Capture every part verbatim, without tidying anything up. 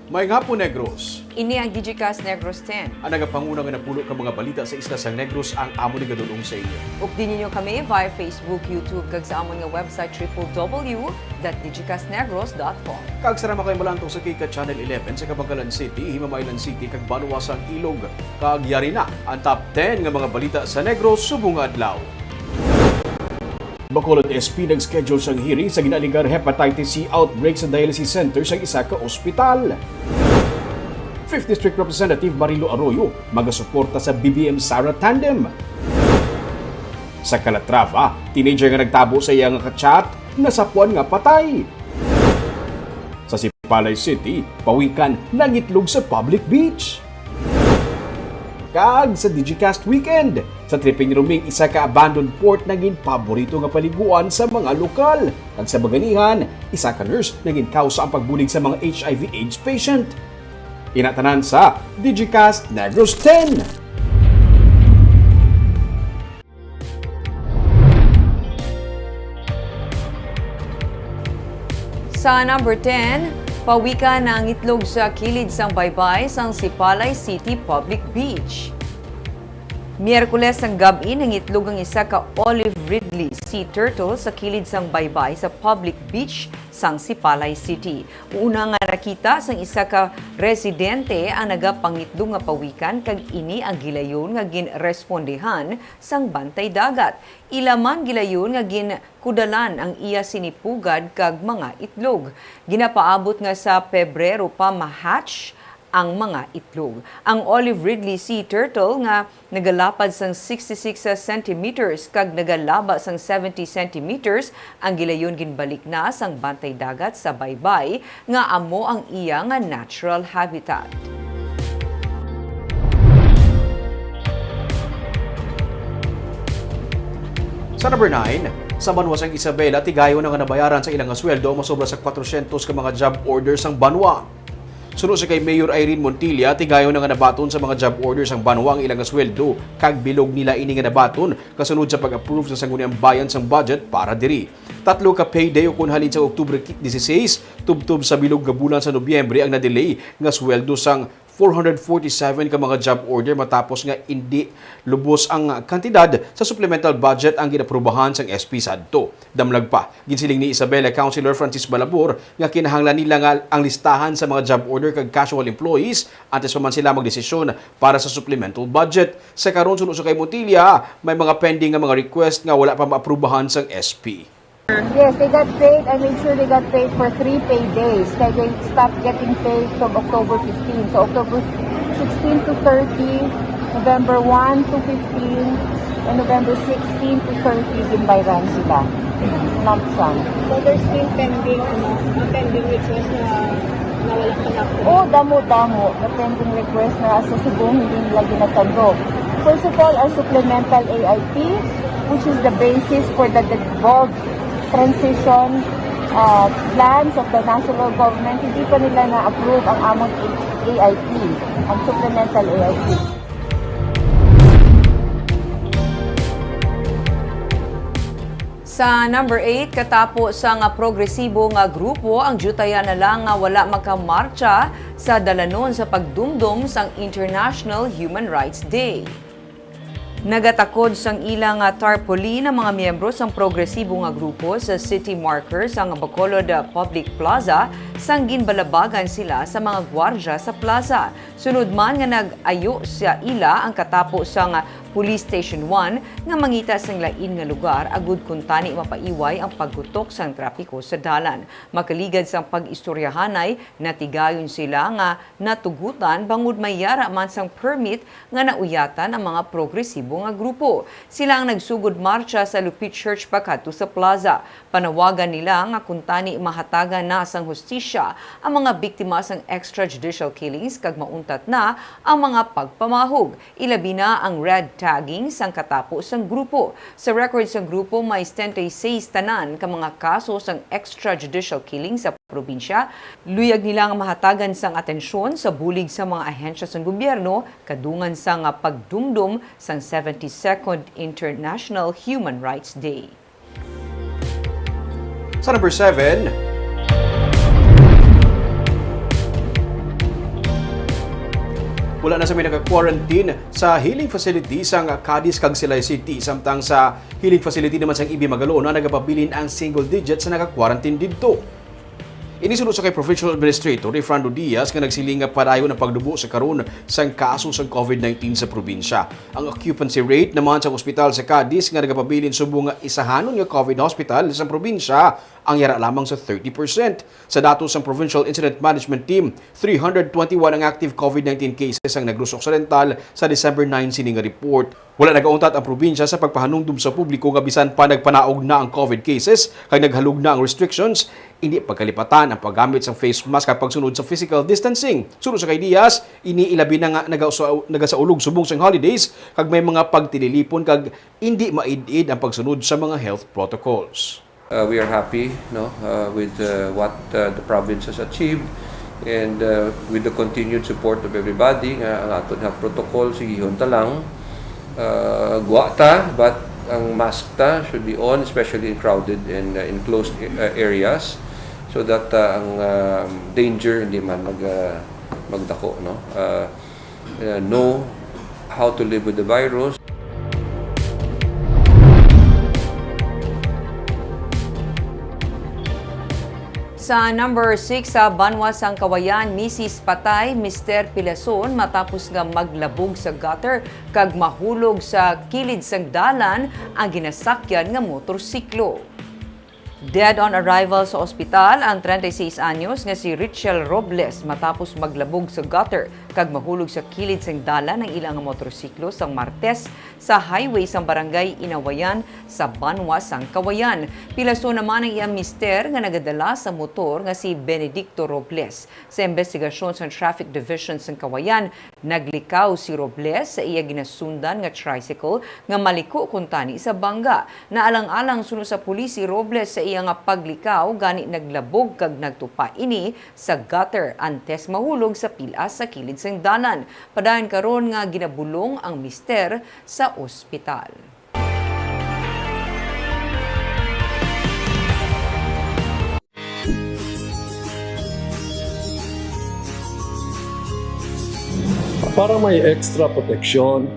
Maayong hapon, Negros. Ini ang Digicast Negros ten. Ang nagapanguna nga napulo ka mga balita sa isla sang Negros ang amon igadul-ong sa inyo. Updi ninyo kami via Facebook, YouTube, kag sa amon nga website, triple W dot digicastnegros dot com. Kag sarama kay malantaw sa Kika Channel eleven sa Kabankalan City, Himamaylan City, kag banwa sang Ilog. Kag yari na ang top ten nga mga balita sa Negros subong nga adlaw. Bacolod S P nag-schedule sang hearing sa ginaalegar hepatitis C outbreak sa dialysis center sa isa ka ospital. Fifth District Representative Marilo Arroyo magasuporta sa B B M Sara tandem. Sa Calatrava, teenager nga nagtabo sa iya nga ka-chat, nasapuan nga patay. Sa Sipalay City, pawikan nangitlog sa public beach. Kag sa Digicast Weekend, sa Triping Ruming, isa ka abandoned port naging paborito nga paliguan sa mga lokal. Kag sa Baganihan, isa ka nurse naging kausa ang pagbulig sa mga H I V AIDS patient. Ina tanan sa Digicast Negros ten. Sa number ten, pawikan nangitlog sa kilid sang baybay sang Sipalay City Public Beach. Miyerkules sang gab-i, nangitlog ang isa ka olive ridley sea turtle sa kilid sang baybay sa public beach sang Sipalay City. Una nga nakita sang isa ka residente ang nagapangitlog nga pawikan, kag ini ang gilayon nga ginrespondehan sang Bantay Dagat. Ila man gilayon nga ginkudalan ang iya sini pugad kag mga itlog. Ginapaabot nga sa Pebrero pa ma-hatch ang mga itlog. Ang olive ridley sea turtle nga nagalapad sang sixty-six centimeters kag nagalaba sang seventy centimeters ang gilayon ginbalik na sang Bantay Dagat sa baybay nga amo ang iya nga natural habitat. Sa number nine, sa banwa sang Isabela, tigayon na nga nabayaran sa ila nga sweldo ang masobra sa kwatrosyentos ka mga job order sang banwa. Suno sa kay Mayor Irene Montilla, tigayon na nga nabaton sa mga job order sang banwa ang ila nga sweldo, kag bilog nila ini nga nabaton kasunod sa pag-approve sa Sangguniang Bayan sang budget para diri. Tatlo ka payday ukon halin sa Oktubre dieciséis tubtob sa bilog nga bulan sa Nobyembre ang na-delay nga sweldo sang four hundred forty-seven ka mga job order matapos nga indi lubos ang kantidad sa supplemental budget ang ginaprubahan sang S P sadto. Damlag pa, ginsiling ni Isabela Councilor Francis Balabor nga kinahanglan nila nga ang listahan sa mga job order kag casual employees antes pa man sila magdesisyon para sa supplemental budget. Sa karon, suno sa kay Montilla, may mga pending nga mga request nga wala pa maaprubahan sang S P. Yes, they got paid. I made sure they got paid for three pay days. Kaya they stopped getting paid from October fifteen. So October sixteen to thirty, November one to fifteen, and November sixteen to thirty, ginbayran sila. Lump sum. So there's still pending, ano, uh, pending request na, na wala pa na-approve? Oh, damo-damo na pending request na sa Cebu hindi nila ginatando. First of all, our supplemental A I P, which is the basis for the devolved transition uh, plans of the national government, hindi pa nila na-approve ang amon A I P, ang supplemental A I P. Sa number eight, katapo sa nga progresibo nga grupo ang diutayan na lang nga wala makamartsa sa dalanon sa pagdumdom sang International Human Rights Day. Nagatakod sang ila nga tarpaulin ang mga miyembro sang progresibo nga grupo sa City Marker sang Bacolod Public Plaza sang ginbalabagan sila sa mga gwardya sa plaza. Sunod man nga nag-ayo sa ila ang katapo sang Police Station one nga mangita sang lain nga lugar agud kuntani mapaiway ang paggutok sang trapiko sa dalan. Makaligad sang pag-istoryahanay, natigayon sila nga natugutan bangod may yara man sang permit nga nauyatan ang mga progresibo nga grupo. Sila ang nagsugod martsa sa Lupit Church pakadto sa plaza. Panawagan nila nga kuntani mahatagan na sang hustisya ang mga biktima sang extrajudicial killings kag mauntat na ang mga pagpamahog, ilabi na ang red tagging sang katapo sang grupo. Sa record sang grupo, may setenta y seis tanan ka mga kaso sang extrajudicial killing sa probinsya. Luyag nila nga mahatagan sang atensyon sa bulig sa mga ahensya sang gobyerno kadungan sang pagdumdom sang seventy-second International Human Rights Day. Sa number seven, Wala na sa may naka-quarantine sa healing facility sang Cadiz kag Silay City, samtang sa healing facility naman sang E B Magaloon na nagapabilin ang single digit sa naka-quarantine didto. Ini suno sa kay Provincial Administrator Efrando Diaz nga nagsiling nga padayon ang pagdubo sa karon sang kaso sang COVID nineteen sa probinsya. Ang occupancy rate naman sa ospital sa Cadiz nga nagapabilin subong nga isahanon nga COVID hospital sa probinsya ang yara lamang sa thirty percent. Sa datos sang Provincial Incident Management Team, three hundred twenty-one ang active COVID nineteen cases ang Negros Occidental sa December nine sini nga report. Wala nagauntat ang probinsya sa pagpahanumdom sa publiko nga bisan pa nagpanaog na ang COVID cases kag naghalog na ang restrictions, hindi pagkalipatan ang paggamit sang face mask kag pagsunod sa physical distancing. Suno sa kay Diaz, ini ilabi na nga nagasa-, nagasaulog subong sang holidays kag may mga pagtililipon kag hindi maid-id ang pagsunod sa mga health protocols. Uh, we are happy, no, uh, with, uh, what, uh, the province has achieved, and, uh, with the continued support of everybody, nga ang aton health protocol, sigihon ta lang. Uh, gwa ta, but ang mask ta should be on, especially in crowded and, uh, enclosed, uh, areas, so that, uh, ang, um, danger hindi man mag, uh, magdako, no? Uh, uh, know how to live with the virus. Sa number six, sa Banwa sang Kawayan, misis patay, mister pilason matapos nga maglabog sa gutter kag mahulog sa kilid sang dalan ang ginasakyan nga motorsiklo. Dead on arrival sa ospital ang treinta y seis anyos nga si Richel Robles matapos maglabog sa gutter kag mahulog sa kilid sang dalan ang ila nga motorsiklo sang Martes sa highway sang Barangay Inawayan sa Banwa sang Kawayan. Pilason naman ang iya mister nga nagadala sa motor nga si Benedicto Robles. Sa imbestigasyon sang Traffic Division sang Kawayan, naglikaw si Robles sa iya ginasundan nga tricycle nga maliko kuntani sa bangga. Naalang-alang suno sa pulis si Robles sa iya nga paglikaw, gani naglabog kag nagtupa ini sa gutter antes mahulog sa pila sa kilid sang dalan. Padayon karon nga ginabulong ang mister sa ospital. Para may extra proteksyon,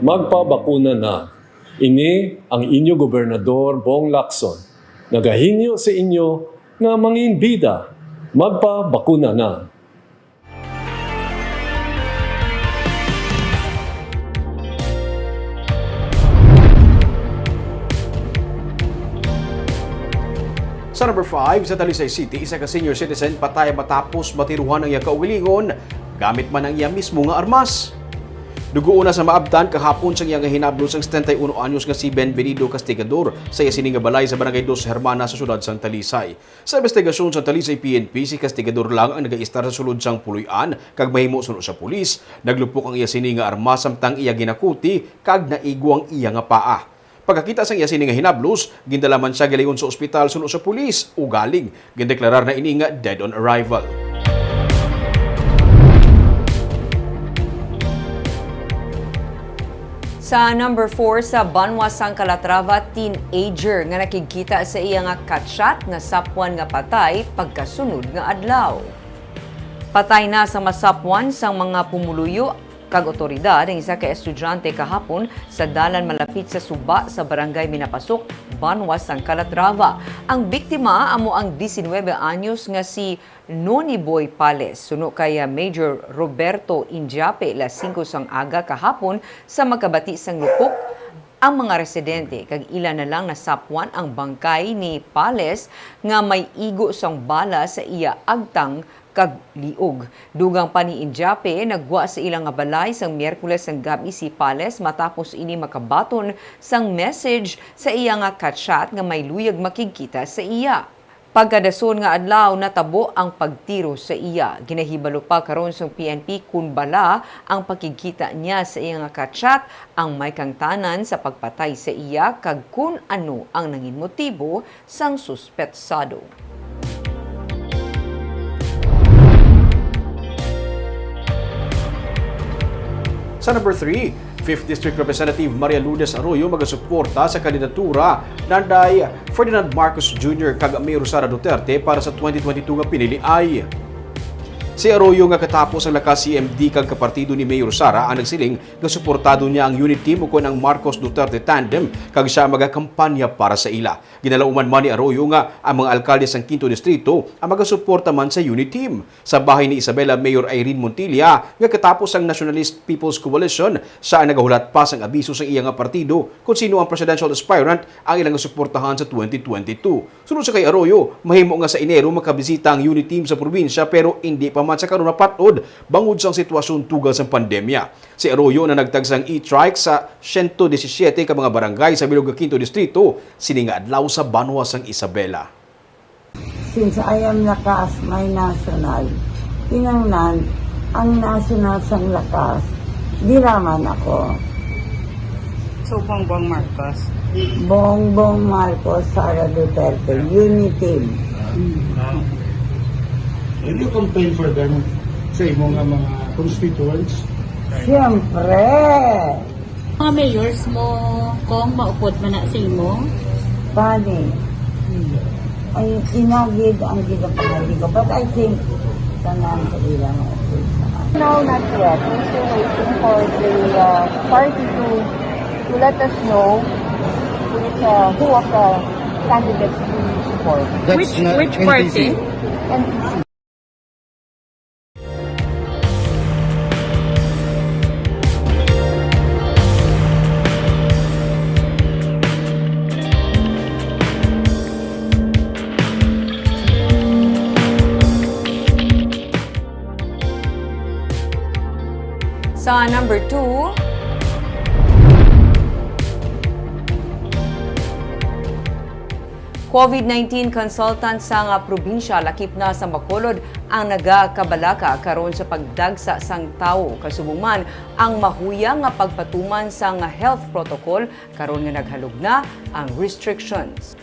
magpabakuna na. Ini ang inyo Gobernador, Bong Lacson, nagahingyo sa inyo nga manginbida, magpabakuna na. Sa number five, sa Talisay City, isa ka senior citizen patay matapos matiruhan ang iya kaugalingon gamit man ang iya mismo nga armas. Dugo una sa maabtan kahapon sang iya nga hinablos ang setenta y uno anyos nga si Ben Benito Castigador sa iya sini nga balay sa Barangay Dos Hermanas sa siyudad sang Talisay. Sa imbestigasyon sa Talisay P N P, si Castigador lang ang nagaistar sa sulod sang puloy-an kag mahimo suno sa pulis. Naglupok ang iya sini nga armas samtang iya ginakuti kag naigo ang iya nga paa. Pagkakita sang iya sini nga hinablos, gindala man siya gilayon sa ospital suno sa pulis. Ugaling, gindeklarar na ini nga dead on arrival. Sa number four, sa Banwa sang Calatrava, teenager nga nakigkita sa iya nga kachat nasapwan nga patay pagkasunod nga adlaw. Patay na sa masapwan sang mga pumuluyo kag otoridad ang isa ka estudyante kahapon sa dalan malapit sa suba sa Barangay Minapasok, Banwa sang Calatrava. Ang biktima amo ang diecinuebe anyos nga si Noni Boy Pales. Suno kay, ah, Major Roberto Indiape, alas singko sang aga kahapon, sa magkabati sang lupok ang mga residente kag ila na lang nasapwan ang bangkay ni Pales nga may igo sang bala sa iya agtang kag liog. Dugang pa ni Indiape, naggwa sa ila nga balay sang Miyerkules sang gab-i si Pales matapos ini makabaton sang message sa iya nga kachat nga may luyag makigkita sa iya. Pagkadason nga adlaw, natabo ang pagtiro sa iya. Ginahibalo pa karon sang P N P kon bala ang pakigkita niya sa iya nga kachat ang may kaangtanan sa pagpatay sa iya kag kon ano ang nangin motibo sang suspetsado. Sa number three, Fifth District Representative Maria Lourdes Arroyo magasuporta sa kandidatura ni Ferdinand Marcos Junior kag Mayor Sara Duterte para sa twenty twenty-two nga piniliay. Si Arroyo, nga katapos ang lakas C M D kag kapartido ni Mayor Sara, ang nagsiling nga suportado niya ang Uniteam ukon ang Marcos Duterte tandem kag siya magakampanya para sa ila. Ginalauman man ni Arroyo nga ang mga alkalde sang Quinto Distrito ang magasuporta man sa Uniteam. Sa bahin ni Isabela, Mayor Irene Montilla, nga katapos ang Nationalist People's Coalition, siya ang nagahulat pa sang abiso sang iya nga partido kon sino ang presidential aspirant ang ilang suportahan sa twenty twenty-two. Suno sa kay Arroyo, mahimo nga sa Enero makabisita ang Uniteam sa probinsya, pero indi pa man sa karon mapat-od bangod sang sitwasyon tungod sang pandemya. Si Arroyo nanagtag sang e-trike sa siyento disisiete ka mga barangay sa bilog nga Quinto Distrito sini nga adlaw sa banwa sang Isabela. Since I am Lakas, my national, kinanglan ang national sang Lakas, diraman ako. So, Bongbong Marcos. Bongbong Marcos, Sara Duterte, Uniteam. Will you campaign for them sa imo nga mga constituents? Siyempre! Mga mayors mo, kung maupod man na sa imo? Tani. Ay, inagid ang ginapangalan ko. But I think, tanan sa ilang okay. Now, not yet. We're still waiting for the uh, party to, to let us know which, uh, who of the candidates we support. That's Which, not which N P C. Party? N P C. Sa number two, COVID nineteen consultant sang probinsya lakip na sa Bacolod ang nagakabalaka karon sa pagdagsa sang tawo, kasubong man ang mahuyang nga pagpatuman sang health protocol karon nga naghalog na ang restrictions.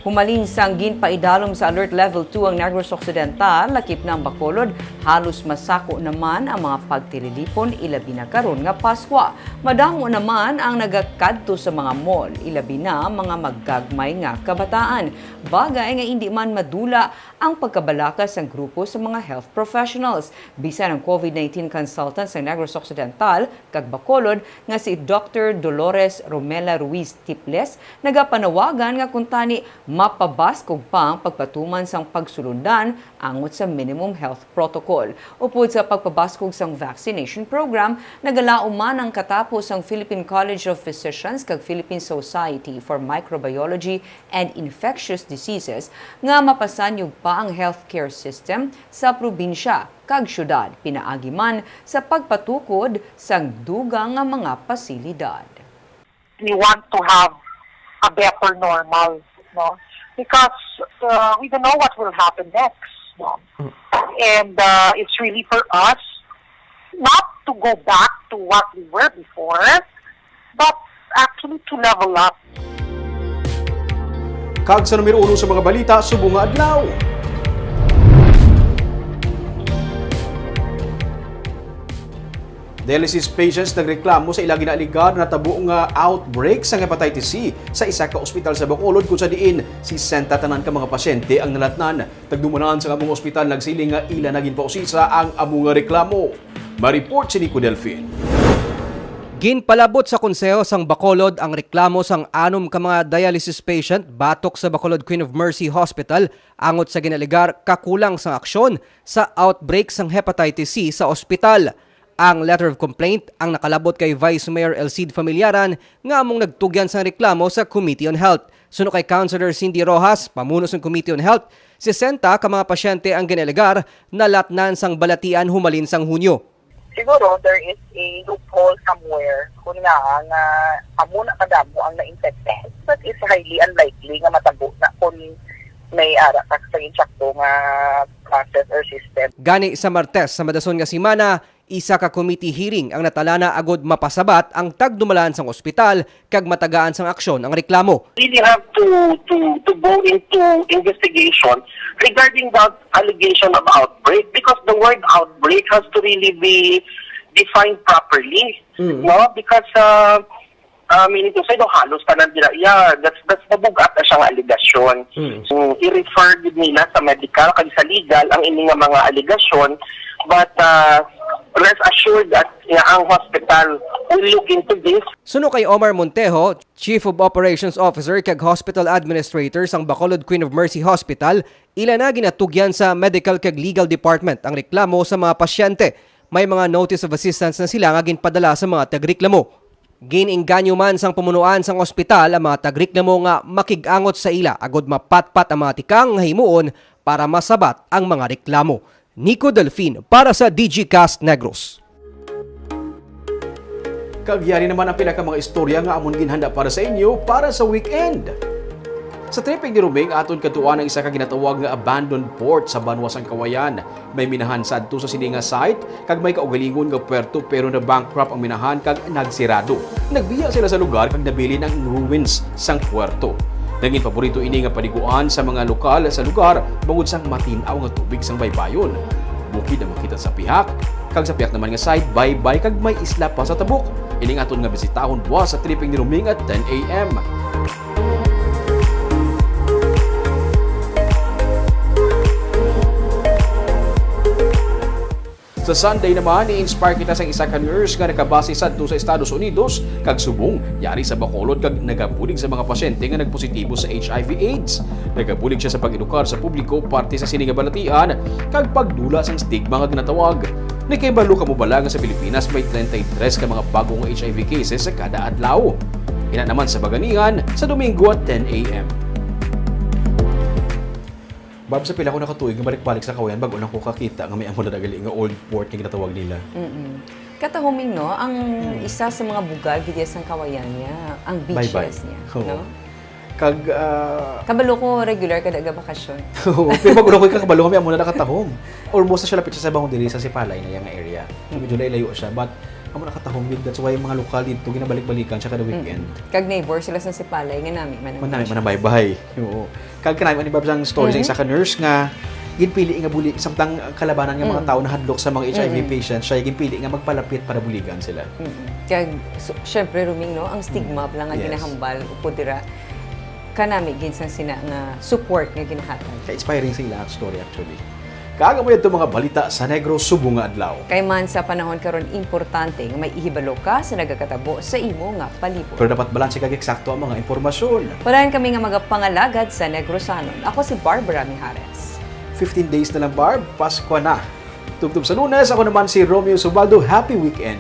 Humalin sang ginpaidalom sa Alert Level two ang Negros Occidental, lakip na ang Bacolod, halos masako naman ang mga pagtililipon, ilabi na karon nga Paskwa. Madamo naman ang nagakadto sa mga mall, ilabi na mga magagmay nga kabataan, bagay nga indi man madula ang pagkabalaka sang grupo sa mga health professionals. Bisan ang COVID nineteen consultant sa Negros Occidental kag Bacolod nga si Doctor Dolores Romela Ruiz Tiples nagapanawagan nga kuntani mapabaskog pa ang pagpatuman sang pagsulundan angot sa minimum health protocol. Upod sa pagpabaskog sang vaccination program, nagalaom man ang katapos sang Philippine College of Physicians kag Philippine Society for Microbiology and Infectious Diseases nga mapasanyog pa ang healthcare system sa probinsya kag syudad, pinaagi man sa pagpatukod sang dugang nga mga pasilidad. We want to have a better normal, no? Because, uh, we don't know what will happen next, no? Mm. And, uh, it's really for us not to go back to what we were before, but actually to level up. Kag sa numero uno sa mga balita subong nga adlaw. Dialysis patients nagreklamo sa ila ginaaligar natabo nga outbreak sang hepatitis C sa isa ka ospital sa Bacolod, kung sa diin sesenta tanan ka mga pasyente ang nalatnan. Tagdumanan sang amo nga ospital nagsiling nga ila na ginpausisa ang amo nga reklamo. May report si Nico Delfin. Ginpalabot sa Konseho sang Bacolod ang reklamo sang anom ka mga dialysis patient batok sa Bacolod Queen of Mercy Hospital angot sa ginaaligar kakulang sang aksyon sa outbreak sang hepatitis C sa ospital. Ang letter of complaint ang nakalabot kay Vice Mayor El Cid Familiaran nga among nagtugyan sang reklamo sa Committee on Health. Suno kay Councilor Cindy Rojas, pamuno sang Committee on Health, sesenta ka mga pasyente ang ginaalegar nalatnan sang balatian humalin sang Hunyo. Siguro there is a loophole somewhere kung nga nga amo na kadamo ang na-infected, but it's highly unlikely nga matabo na kung may ara ka sa insakto nga process or system. Gani sa Martes sa madason nga semana, isa ka committee hearing ang natalana agud mapasabat ang tagdumalan sang ospital kag matagaan sang aksyon ang reklamo. Really have to, to, to go into investigation regarding that allegation of outbreak, because the word outbreak has to really be defined properly, Mm. no? Because, uh, Ah, meaning to say, no, halos tanan dira, yeah, that's, that's mabugat na siya nga alegasyon. Mm. So, i-refer gid nila sa medical kag sa legal ang ini nga mga alegasyon, but, ah, rest assured at nga ang hospital will look into this. Suno kay Omar Montejo, Chief of Operations Officer kag Hospital Administrator sang Bacolod Queen of Mercy Hospital, ila na ginatugyan sa medical kag legal department ang reklamo sa mga pasyente. May mga notice of assistance na sila nga ginpadala sa mga tagreklamo. Gin-inganyo man sang pamunuan sang ospital ang mga tagreklamo nga makig-angot sa ila agod mapatpat ang mga tikang nga himuon para masabat ang mga reklamo. Nico Delfin para sa Digicast Negros. Kag yari naman ang pila ka mga istorya nga amon ginhanda para sa inyo para sa weekend. Sa tripping ni Roming, aton kadtuan ang isa ka ginatawag nga abandoned port sa banwa sang Kawayan. May minahan sadto sa sini nga site, kag may kaugalingon nga puerto, pero na-bankrupt ang minahan kag nagsirado. Nagbiya sila sa lugar kag nabilin ang ruins sang puerto. Naging paborito ini nga paliguan sa mga lokal sa lugar bangod sang matin-aw nga tubig sang baybayon. Bukid ang makita sa pihak, kag sa pihak naman nga side, baybay kag may isla pa sa tabok. Ining aton nga bisitahon buwas sa tripping ni Roming at ten a m. Sa Sunday naman, ni-inspire kita sang isa ka nurse nga nakabase sadto sa Estados Unidos, kag subong yari sa Bacolod kag nagabulig sa mga pasyente nga nagpositibo sa H I V AIDS. Nagabulig siya sa pag-edukar sa publiko parte sa sini nga balatian kag pagdula sang stigma nga ginatawag. Nakahibalo kamo bala nga sa Pilipinas may treinta y tres ka mga bago nga H I V cases sa kada adlaw? Ina naman sa Baganihan sa Domingo at ten a m. Barb, sa pila ko nakatuig nga balik-balik sa Kawayan, bago lang ko kakita nga may amo na gali nga old port nga ginatawag nila. Mm-mm. Katahuming, no? Ang Mm. isa sa mga bugal gid sang Kawayan niya, ang Baybay. Beaches niya, Oo. no? Kag, ah, Kabalo ko, regular ka daga bakasyon. Oo, pero bago lang ko kakabalo nga may amo na nakatahom. Almost na siya lapit siya sa boundary sa Sipalay na yang area. So, medyo Mm. layo-layo siya, but amo nakatahom gid. That's why yung mga lokal dito, ginabalik-balikan siya kada Mm. weekend. Kag neighbor sila sa Sipalay, nga nami man ang Manami man ang baybay. Oo. Kag kanami ni Barb sang story sa Mhm. isa ka nurse nga ginpili nga buli, samtang kalabanan nga mga Mm. tao nahadlok sa mga H I V Mm. patients, siya ginpili nga magpalapit para buligan sila. Mm. Kag, so, syempre, Roming, no, ang stigma Mm. lang nga Yes. ginahambal upod dira, kanami gid sang sina nga support nga ginahatag. Ka-inspiring sa ila ang story, actually. Kag amo yadto mga balita sa Negros subong nga adlaw. Kay man sa panahon karon, importante nga may ihibalo ka sa nagakatabo sa imo nga palibot. Pero dapat balanse kag eksakto ang mga impormasyon. Padayon kami nga magapangalagad sa Negrosanon. Ako si Barbara Mijares. Fifteen days na lang, Barb, Paskwa na. Tubtob sa Lunes, ako naman si Romeo Subaldo. Happy weekend.